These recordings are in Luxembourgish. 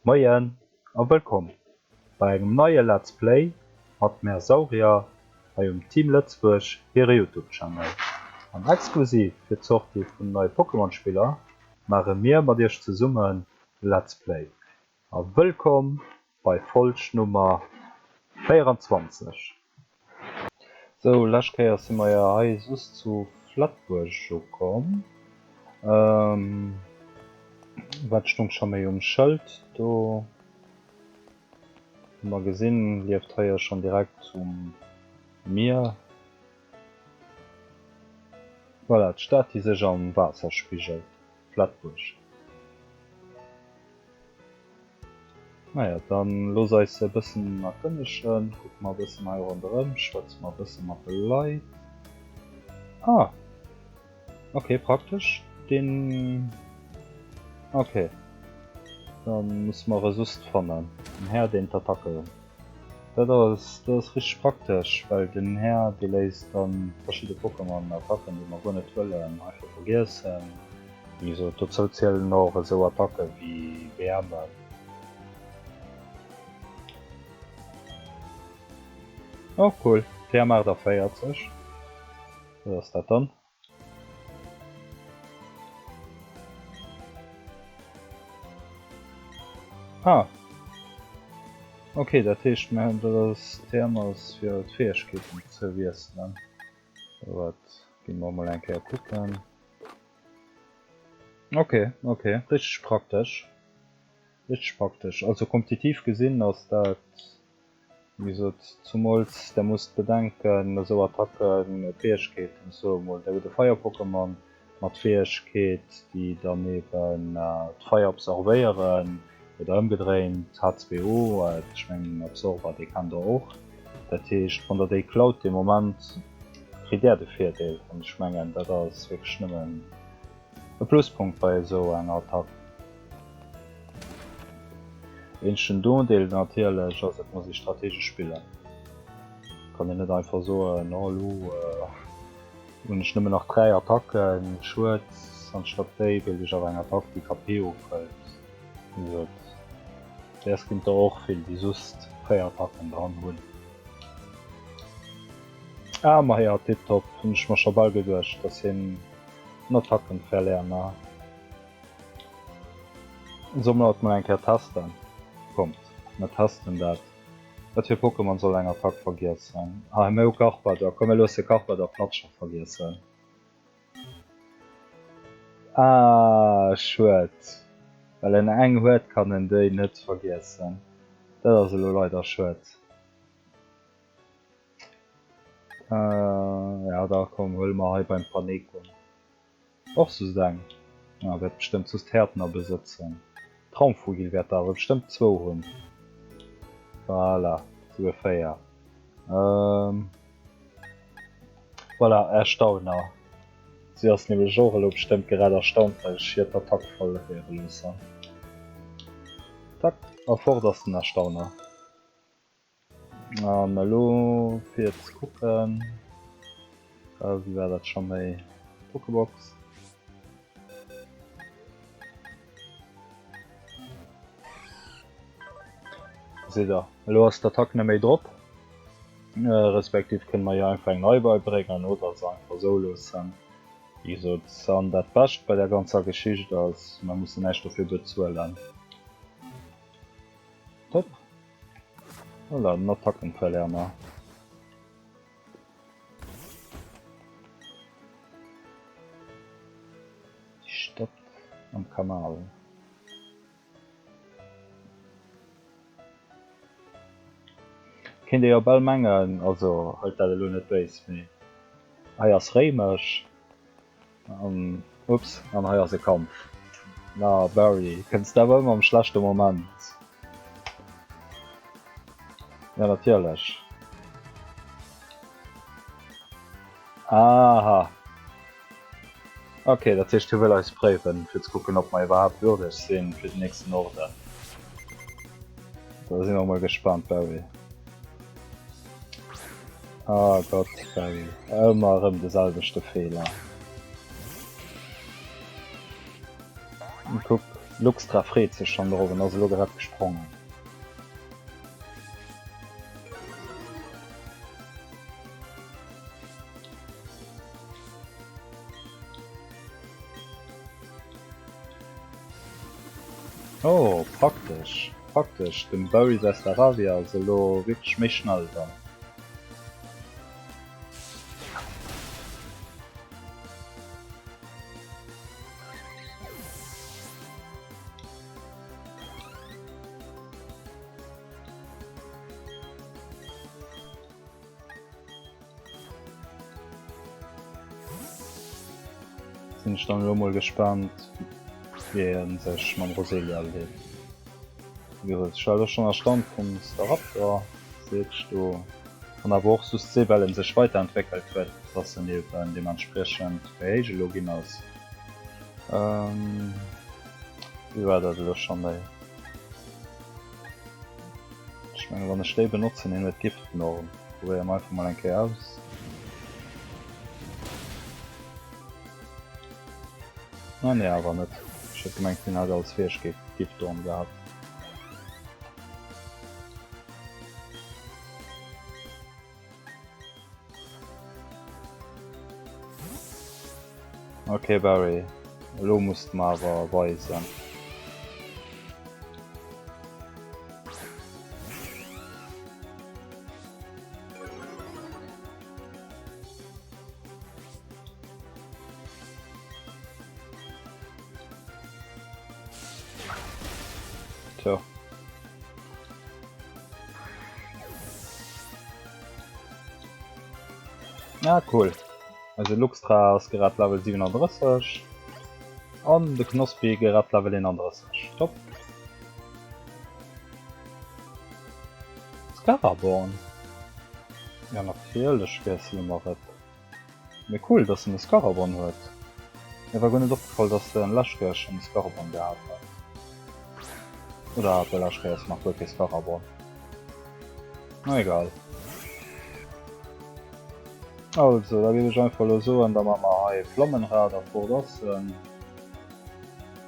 Moien a wëllkomm bei engem neie Let's Play mat mär Saurier hei um Team Lëtzebuerg hire Youtube Channel. An exklusiv fir d'Sortie vun neie Pokémon Spiller maache mir mat iech zesummen de Let's Play. A wëllkomm bei Folg Nummer 24. Sou, lescht Kéier si mer jo hei soss zu Flatbuerg ukomm. Wat stung scho méi um Schëld do? Hu mer gesinn, lieft hei jo schonn direkt um Mier. Voilà, d'Stad déi sech am Waasser spigelt, Flatbuerg. Naja, dann looss eis e bëssen erkënnegen. Kucke mer e bëssen hei ronderëm, schwätze mer e bësse mat de Leit. Ah! Ok, praktesch. Deen. Ok. Dann musse mer e Sust fannen. En Här, deen d'Attacke. Dat ass, dat ass richteg praktesch, well den Här, dee léisst dann verschidde Pokémon Attacken, déi mer guer net wëllen, einfach vergiessen. Wéi gesot, dozou zielen och esou Attacke wéi WMen. Oh cool, TM 48. Wat ass dat dann? Ah. Okay, dat heescht, dat ass TM ass fir d'Fäegkeeten ze wiesselen. Wat gi mer mol eng Kéier kucken. Ok, ok, richteg praktesch. Richteg praktesch. Also kompetitiv gesinn ass dat, wéi gesot, zumools der musst bedenken, esou Attacken, Fäegkeeten, soe mol der hutt e Feier-Pokémon mat Fäegkeet, déi dann eben d'Feier absorvéieren, oder ëmgedréint, H2O, ech mengen Absorber, dee kennt der och. Dat heescht, wann der déi klaut dee Moment, kritt där de Virdeel an ech mengen dat ass wierklech nëmmen e Pluspunkt bei esou enger Attack. Eenzegen Nodeel natierlech ass et muss ee strategesch spillen, kann een net einfach soen oh elo hunn ech nëmmen nach 3 Attacken, schued, anstatt déi wéilt ech awer eng Attack déi KP ofhëlt. Wéi gesot däers ginn et der och vill déi just 4 Attacken dran hunn. Ah maja tiptop, hun ech mer scho bal geduecht dass hien en Attackenverlerner. Soll mer dat mol eng Kéier testen? Kommt mer testen dat. Wat fir Pokémon soll eng Attack vergiessen? Ah mir hu Karpador, komm mir loosse Karpador Platscher vergiessen. Ah schued, well en eng huet kann en déi net vergiessen. Dat ass elo leider schued. Äh, ja, da komm, huele mer hei beim Paneko. Och soss eng. Ah, wäert bestëmmt soss d'Häertner besëtzen. Traumvogel wäert der awer bestëmmt zwou hunn. Voilà, souguer 4. Ähm, voilà, Erstauner. Si ass nämlech och elo bestëmmt grad erstaunt, well ech hir d'Attack verléiere loossen. Zack, a fort ass den Erstauner. An elo fir ze kucken, wéi war dat scho méi, Pokébox. Sidd der, elo ass d'Attack net méi drop, respektiv kënne mer jo einfach eng nei beibréngen oder se einfach esou loossen. Wéi gesot, an dat Bescht bei der ganzer Geschicht ass, mer mussen näischt dofir bezuelen. Top. Voilà, den Attackenverlerner. Die Stadt am Kanal. Kéint ee jo bal mengen, also hëlt dat elo net béis, mee hei ass Réimech. An ups, an hei ass e Kampf. Na Barry, kënns de awer ëmmer am schlechte Moment. Ja natierlech. Aha. Ok, dat heescht hie wëll eis préiwen, fir ze kucken ob mer iwwerhaapt würdeg sinn fir den nächsten Orden. Da si mer mol gespaant Barry. Ah Gott, Barry. Ëmmer erëm de selwechte Feeler. Kuck. Luxtra freet sech schonn drop en ass elo grad gesprongen. Oh, praktesch, praktesch, dem Barry säi Staravia ass elo wierklech méi schnell dann. Sinn ech dann elo mol gespannt wéi en sech mam Roselia leet. Wéi gesot, ech war elo schonn erstaunt vum Staraptor, seet ech do, an awer och just se well en sech weiterentwéckelt huet, dass en eben deementspriechend méi héich elo ginn ass. Wéi war dat elo schonn méi? Ech mengen wann ech déi benotzen, hien huet Giftnorn. Probéiere mer einfach mol eng Kéier aus. Ah nee awer net. Ech hat gemengt hien hätt als Fäegkeet Giftdorn gehat. Ok Barry, elo muss de mer awer weisen. Tja. Ah cool. Eise Luxtra ass grad Level 37 an de Knospi grad Level 31. Top. Scaraborn. Ja natierlech wiessele mer et. Mee cool dass en e Skarabon huet. Mir war guer net opgefall dass en lescht Kéier schon e Skarabon gehat hat. Oder hat e lescht Kéiers nach guer kee Skarabon? Na egal. Also da géif ech einfach elo soen, da maache mer hei Flammenrad a fort ass en.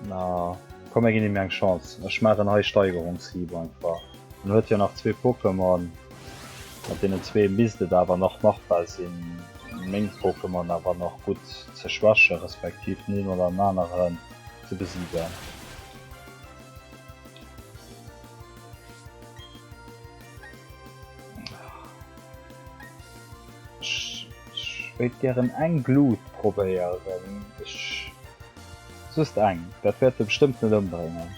Na komm mir ginn him eng Chance. Ech maachen hei Steigerungshieb einfach. En huet jo nach zwee Pokémon. Mat deenen zwee misst et awer nach machbar sinn, meng Pokémon awer nach gutt ze schwächen, respektiv den een oder den aneren ze besiegen. Ech wéilt gären eng Glut probéieren, ech just eng, dat wäert e bestëmmt net ëmbréngen.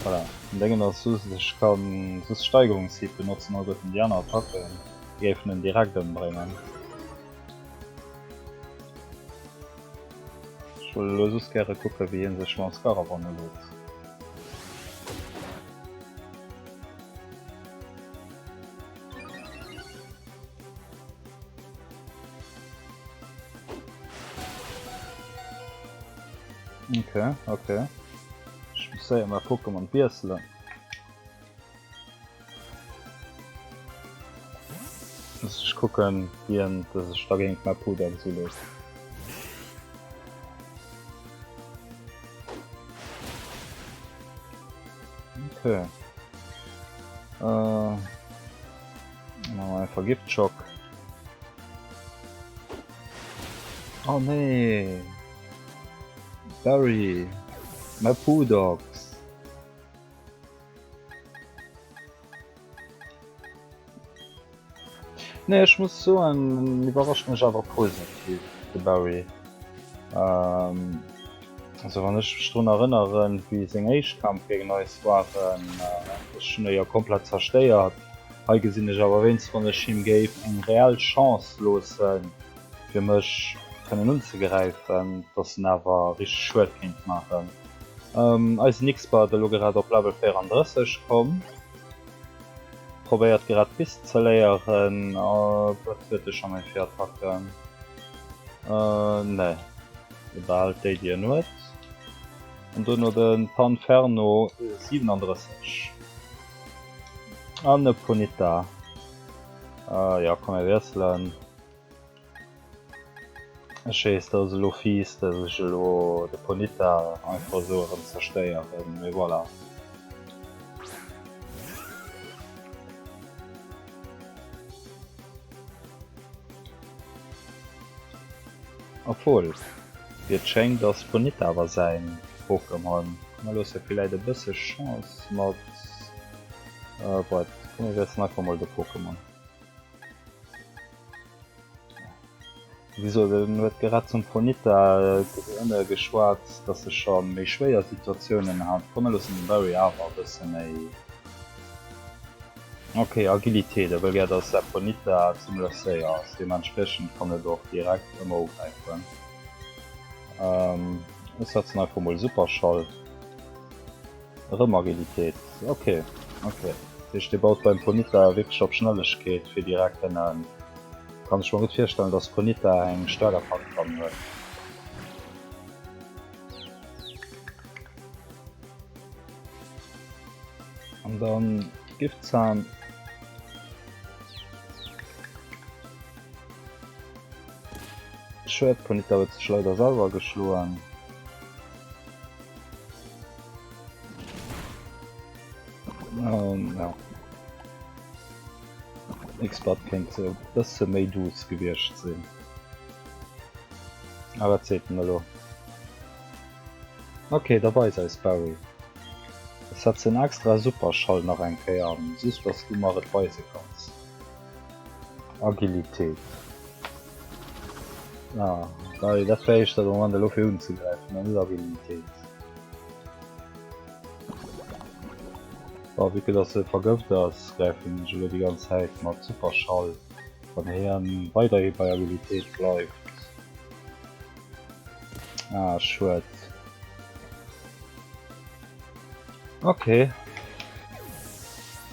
Voilà. Den Déngen ass just, ech kann just Steigerungshieb benotzen, alleguerten déi aner Attacken géifen en direkt ëmbréngen. Ech wëll elo just gäre kucken, wéi hie sech mam Scarabon uleet. Okay, okay. Ech muss séier mäi Pokémon wiesselen. Muss ech kucken, wien de sech da géint mäi Podex uleet. Okay. Äh, machen wir einfach Giftschock. Oh nee. Barry, mäi Pudox. Nee, ech muss soen, en iwwerrascht mech awer positiv, de Barry. Ähm, also wann ech mech drun erënneren, wéi seng éischt Kampf géint eis waren, ech hunn e jo komplett zerstéiert. Hei gesinn ech awer wéinst, wann ech him géif eng reell Chance loossen, fir mech kënnen unzegräifen, dass en awer richteg Schued kéint maachen. Eisen Xpert elo grad op Level 34 komm, probéiert grad Biss ze léieren. Wat huet e scho méi fir Attacken? Nee, e behält déi déi en huet. An duerno de Panferno 37 an e Ponyta. Jo komm mir wiesselen. Ech weess, dat ass elo fies, dass ech elo de Ponyta einfach esou erëm zerstéieren, mee voilà. Obwuel, wéi et schéngt ass Ponyta awer säin Pokémon. Mir loosse villäit e bësse Chance mat, wat, komm mir wiesselen einfach mol de Pokémon. Wisou, den huet grad zum Ponyta ënne geschwat, dass e scho méi schwéier Situatiounen hat. Komm mir loossen den Barry awer e bësse méi. Ok, Agilité, der wëll gär dass säi Ponyta zimmlech séier ass, deementspriechend kann et och direkt ëmmer ugräifen. Ech setzen einfach mol Superschall. Erëm Agilitéit, ok, ok. Dat heescht dir baut beim Ponyta wierklech op Schnellegkeet fir direkt kënnen. Kann ech mer gutt virstellen dass Ponyta eng staark Attack dran huet. An dann Giftzahn. Schued, Ponyta huet sech leider selwer geschloen. Ähm, ja. X-Bad kéint e bësse méi duuss gewiescht sinn. A wat seet en elo? Ok, da weis eis Barry. Ech setzen extra Superschall nach eng Kéier an, just dass du mer et weise kanns. Agilitéit. Ah, dat war éischter de Moment elo fir unzegräifen an net Agilitéit. Bon, vue que dass e vergëft ass, gräifen ech elo déi ganz Zäit mat Superschall, wann hien weiderhi bei Agilitéit bleift. Ah, schued. Ok.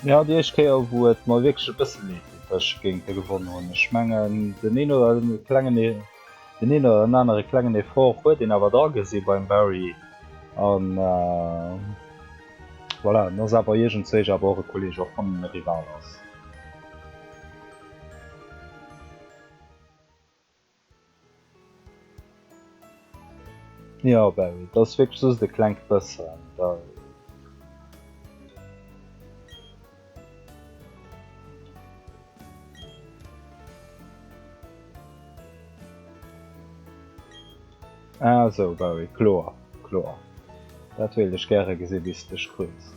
Ja, déi éischt Kéier wou et mer wierklech e bësse leed deet, dass ech géint e gewonnen hunn. Ech mengen den een oder den klengen den een oder den anere klengen Effort huet een awer dra gesi beim Barry an voilà, en ass awer iergendzwéich awer och e Kolleg, och wann en e Rival ass. Jo Barry, et ass wierklech just e klengt bëssen da. Ah sou Barry, kloer, kloer. Dat wéilt ech gäre gesi wéi s dech kröns.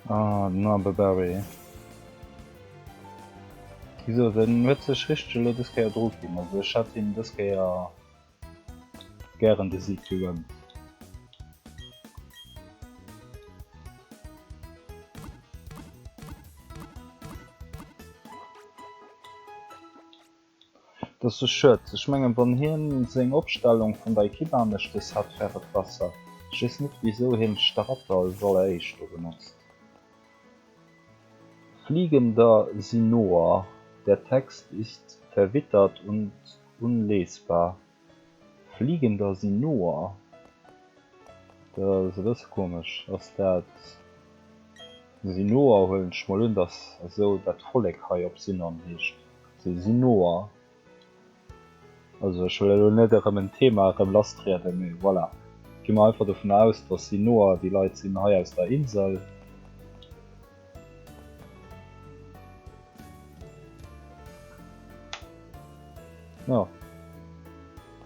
Ah, den arme Barry. Wieso, den huet sech richteg elo dës Kéier dru ginn. Also ech hätt him dës Kéier gären de Sieg gegönnt. Dat ass sou schued. Ech mengen wann hien seng Opstellung vun der Equipe aneschtes hätt wär et besser. Ech weess net wisou hien Staraptor als alleréischt do benotzt. Fliegender Sinoa, Der Text ist verwittert und unlesbar. Fliegender Sinoa? Dat ass e bësse komesch. Ass dat Sinoa huelen ech mol un, dass esou dat Vollek hei op Sinon heescht. Si Sinoa. Also ech wëll elo net erëm en Thema erëm lasstrieden, mee voilà. Gi mer einfach dovun aus, dass Sinoa déi Leit sinn hei aus der Insel. Jo,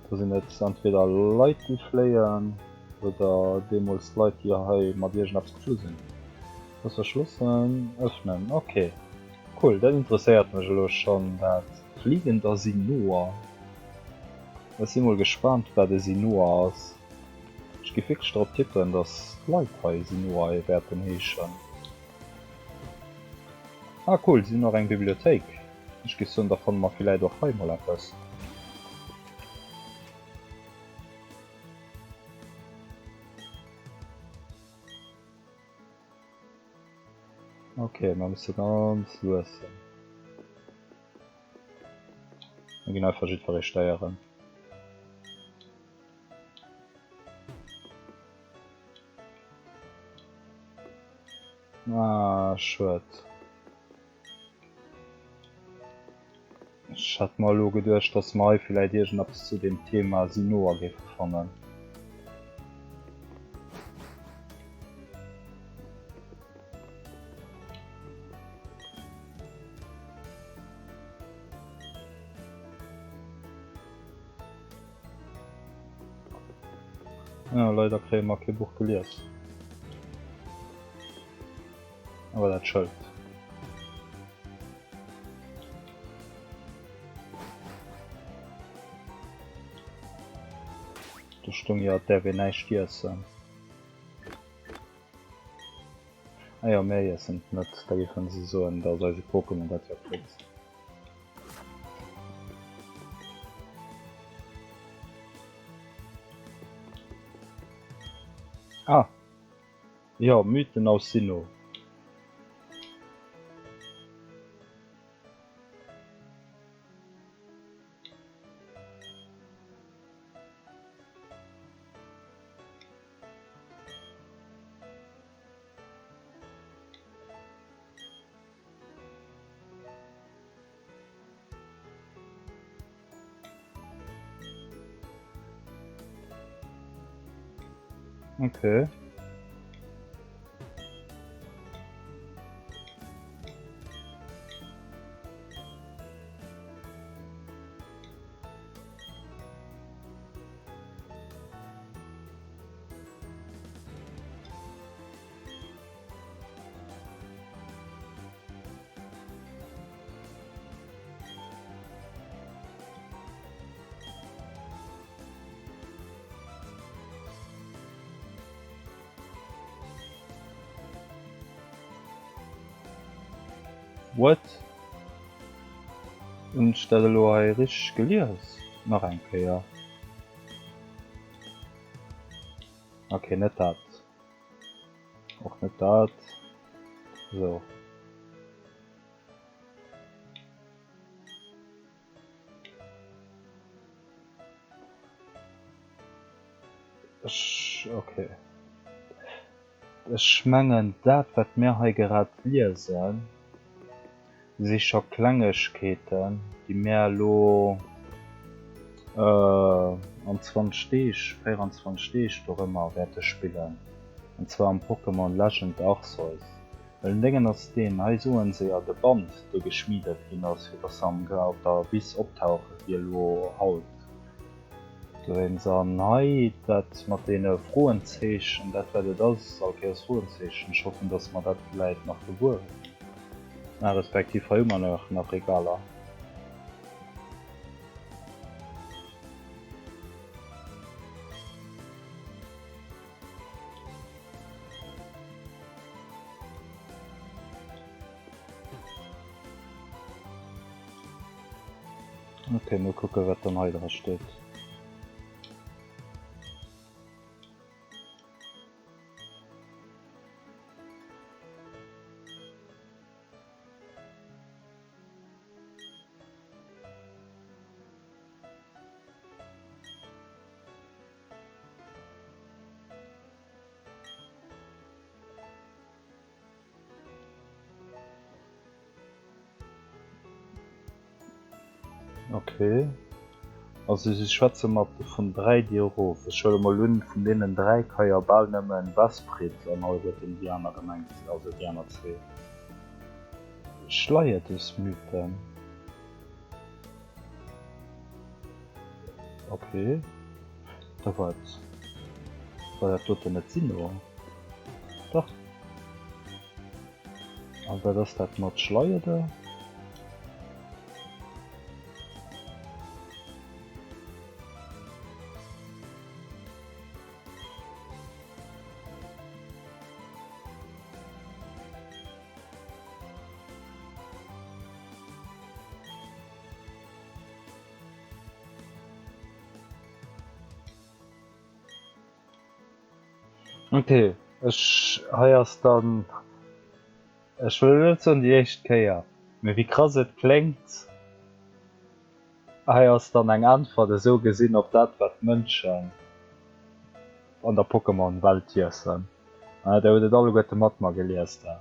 do sinn et entweder Leit déi fléien oder deemools Leit déi hei mat iergendeppes geflu sinn. Schloss verschlossen, öffnen, ok. Cool, dat interesséiert mech elo schonn, dat fliegender Sinoa. Ech si mol gespaant wat e Sinoa ass. Ech géif wierklech drop tippen, dass d'Leit hei Sinoae wäerten heeschen. Ah cool, si hunn och eng Bibliothéik. Ech géif soen, da fanne mer villäit och hei mol eppes. Ok, mer musse ganz lues sinn. Mir ginn einfach jiddweree stéieren. Ah, schued. Ech hat mer elo geduecht, dass mer hei villäit iergendeppes zu deem Thema Sinnoh géife fannen. Ja, leider kréie mer kee Buch gelies. Awer dat Schëld. Do stoung jo, et däerf een näischt iessen. Ah jo, mir iessen et net, da géifen se soen, datt eise Pokémon dat jo kritt. Ah! Jo, Mythen aus Sinnoh. Okay. What? Hunn ech dat elo hei richteg gelies? Nach eng Kéier. Okay, net dat. Och net dat. So. Ech, okay. Ech mengen dat wat mir hei grad liesen, si scho Klengegkeeten, déi mir elo an 20 Deeg, 24 Deeg dorëmmer wäerte spillen, an zwar am Pokémon Legend Arceus. Well den Déngen ass deen, hei soen se jo de Band dee geschmiedet ginn ass, fir dass se am op der Wiss optauche wéi elo haut dowéinst. An hei dat mat deene Froenzeechen, dat wat et ass, all Kéiers Froenzeechen, ech hoffen dass mer dat vläit nach gewuer ginn, respektiv hei hu mer nach nach Regaler. Okay, mol kucke wat dann hei dra steet. Okay. Also si schwätze mat vun 3 déi erof. Ech huele mol un, vun deenen 3 ka jo bal nëmmen Vesprit an alleguerten déi aner gemengt sinn, also déi aner zwee. Schleier des Mythen. Okay. Da war et. War dat doten net Sinnoh? Dach. An wat ass dat mat Schleier? Ok, ech hei ass dann, ech wëll elo net soen déi éischt Kéier, mee wéi krass et kléngt, hei ass dann eng Äntwert esou gesinn op dat wat d'Mënschen an der Pokémon Welt iessen. Der hutt et alleguerte mat mer gelies da.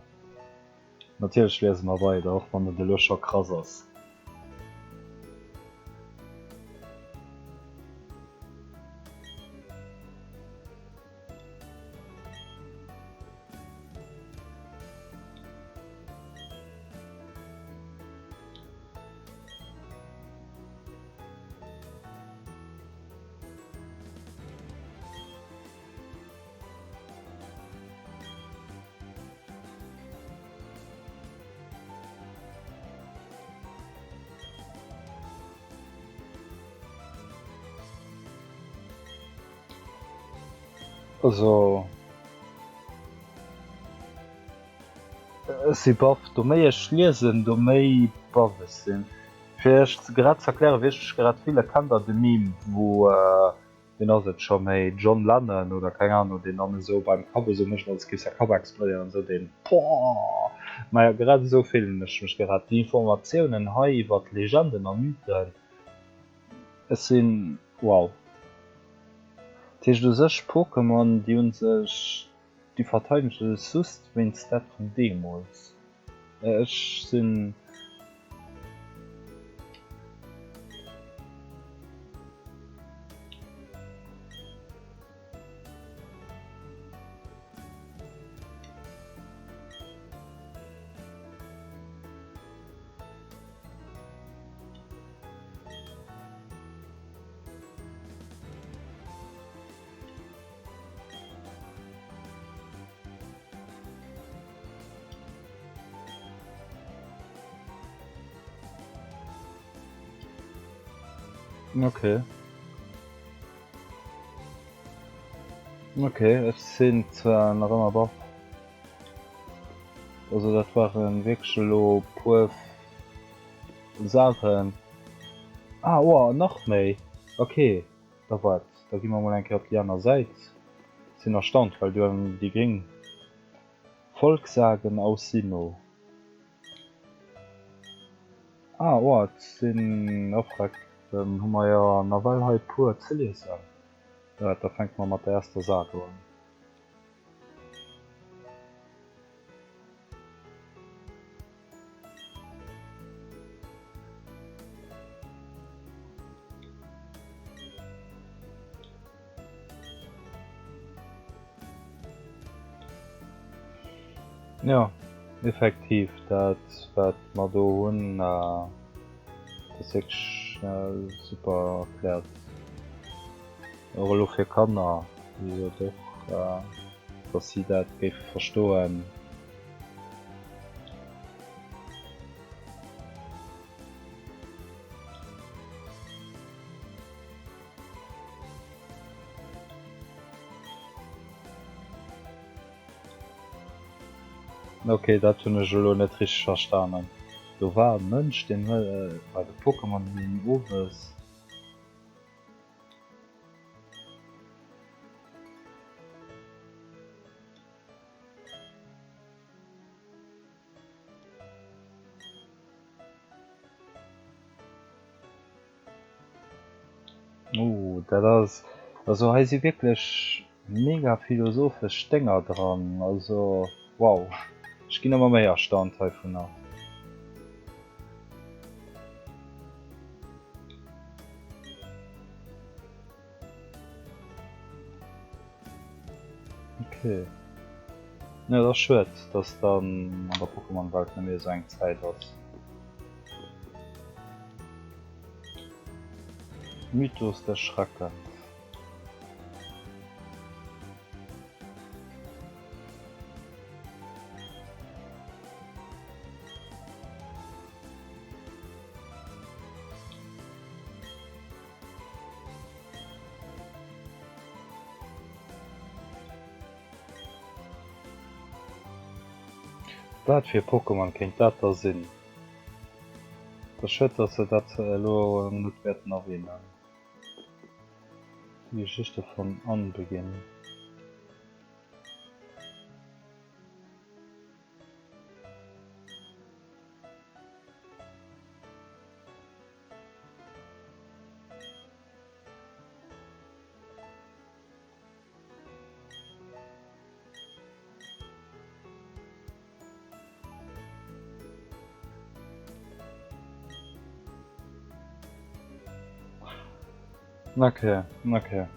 Natierlech liese mer weider, och wann et elo scho krass ass. Also ech si baff. Do méi ech liesen, do méi baff ech sinn. Fir iech grad ze erklären, wéi ech mech grad fillen, Kennt der de Meme wou, wien ass et scho méi, John Lennon oder keng Ahnung, deen dann esou beim Kapp esou mécht, als géif säi Kapp explodéieren, esou deen Poah! Maja, grad esou fillen ech mech grad. Déi Informatiounen hei iwwert Legenden a Mythen, ech sinn wow. Dat heescht u sech, Pokémon, déi hu sech, déi verteidege sech just wéinst dat vun deemools. Ech sinn. Okay. Okay, ech sinn zwar nach ëmmer baff. Also dat waren wierklech elo puer Saachen. Ah, oh, nach méi. Okay, da waart, da gi mer mol eng Kéier op déi aner Säit. Sinn erstaunt, well du déi gréng Volkssagen aus Sinnoh. Ah, oh, et sinn, oh freck, dann hu mer jo nawell hei puer ze liesen. Da fänke mer mat der erster Sage un. Jo, effektiv, dat wat mer do hunn, dat ass wierklech super erkläert. Och elo fir Kanner, wéi gesot, och dass si dat géife verstoen. Ok, dat hunn ech elo net richteg verstanen. Do war e Mënsch, deen huet bei de Pokémon hunn owes. Oh, dat ass, also hei si wierklech mega philosophesch Dénger dran, also wow, ech ginn ëmmer méi erstaunt heivunner. Okay. Ja, dat ass schued, dass dann an der Pokémon-Welt net méi esou eng Zäit ass. Mythos des Schreckens. Wat fir e Pokémon kéint dat da sinn? Et ass schued dass se dat elo net wäerten erwähnen. Die Geschichte von Anbeginn. Okay, okay.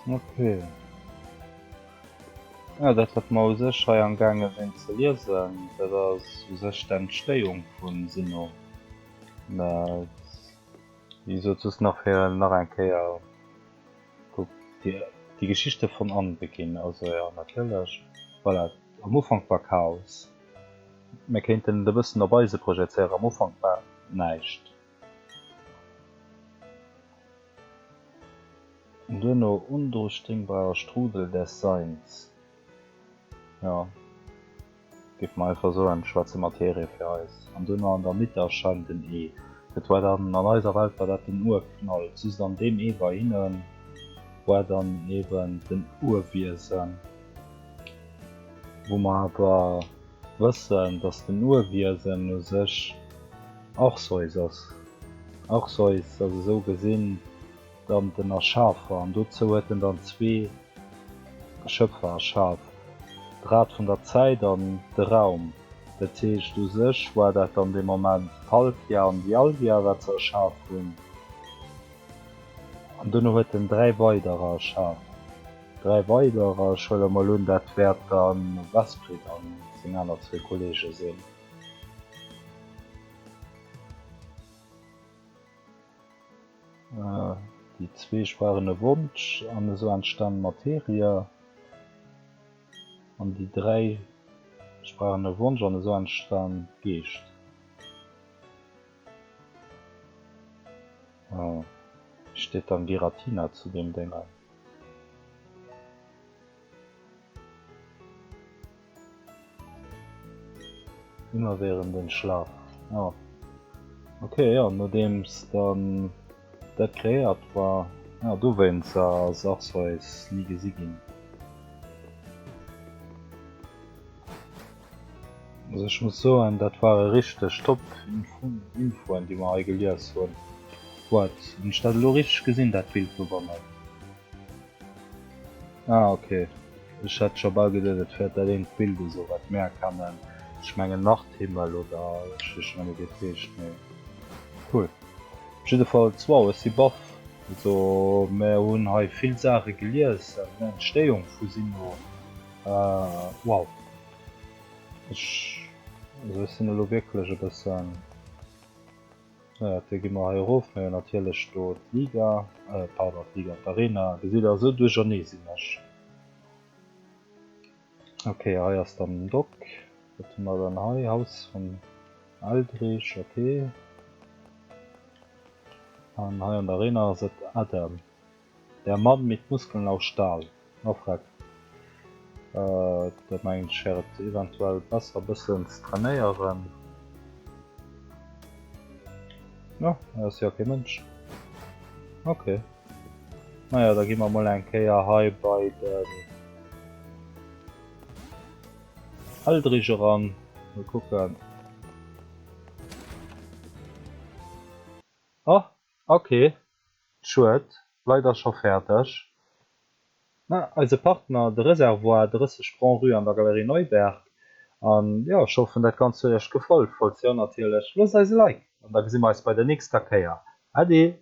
Okay. Jo, dat wat mer u sech hei am gaange sinn ze liesen, dat ass u sech d'Entstéiung vu Sinnoh. Mä wéi gesot, just nach fir nach eng Kéier, kuckt Dir die Geschichte von Anbeginn, also jo natierlech, voilà, am Ufank war Chaos. Mir kéinten et e bëssen op eise projezéieren, am Ufank war näischt. An duerno Undurchdringbarer Strudel des Seins. Jo, géif mer einfach soen, schwaarze Materie fir eis. An duerno an der Mitte erscheint en Ee. Dat war dann, an eiser Welt war dat den Urknall. Just an deem Ee bei hinne war dann eben den Urwiesen, wou mer awer wëssen, dass den Urwiesen u sech Arceus ass. Arceus ass esou gesinn dann den Erschafer, an dozou huet en dann zwee Geschöpfer erschaf, d'Rad vun der Zäit an de Raum. Dat heescht, u sech war dat dann dee Moment d'Palkia an Dialgia, wat se erschaf hunn. An duerno huet en 3 weiderer erschaf. 3 weiderer, ech huele mol un, dat wäert dann Vesprit an seng aner zwee Kollege sinn. Déi zwee sprachen e Wonsch an esou entstand Materie. An déi 3 sprachen e Wonsch an esou entstand Geescht. Wéi steet dann Giratina zu deem Déngen? Immerwährenden Schlaf, jo. Ok, jo, nodeems dann dat kreéiert war, jo, dowéinst ass Arceus ni gesi ginn. Also ech muss soen, dat ware richteg top Infoen déi mer hei gelies hunn. What, hunn ech dat elo richteg gesinn dat Bild dobannen? Ah ok, ech hat scho bal geduet et wär dat eent Bild esou wat mär kennen, ech mengen Nachthimmel oder ech weess net méi wéi et heescht, mee cool. Op jiddefalls wow, ech si baff, also mär hunn hei vill Saache gelies, Entstéiung vu Sinnoh, wow. Ech, also ech sinn elo wierklech e bëssen, naja, da gi mer hei erof. Mir hunn natierlech do d'Liga, pardon, d'Liga, d'Arena. Gesitt Der, esou duerchernee sinn ech. Ok, hei ass dann den Dock. Wat hu mer dann hei? Haus vum Eldrich, ok. An hei an der Arena ass et Adam. Der Mann mit Muskeln aus Stahl. Oh freck. Da mengen ech wär et eventuell besser bëssen ze trainéieren. Oh, hei ass jo kee Mënsch. Ok. Naja, da gi mer mol eng Kéier hei bei den Eldrich eran. Mol kucken. Oh, ok. Schued, leider scho fäerdeg. Mä eise Partner, de Reservoir 30 Grand-Rue an der Galerie Neuberg. An jo, ech hoffen dat Ganzt huet iech gefall. Falls jo natierlech, loosst eis e Like an da gesi mer eis bei der nächster Kéier. Ade!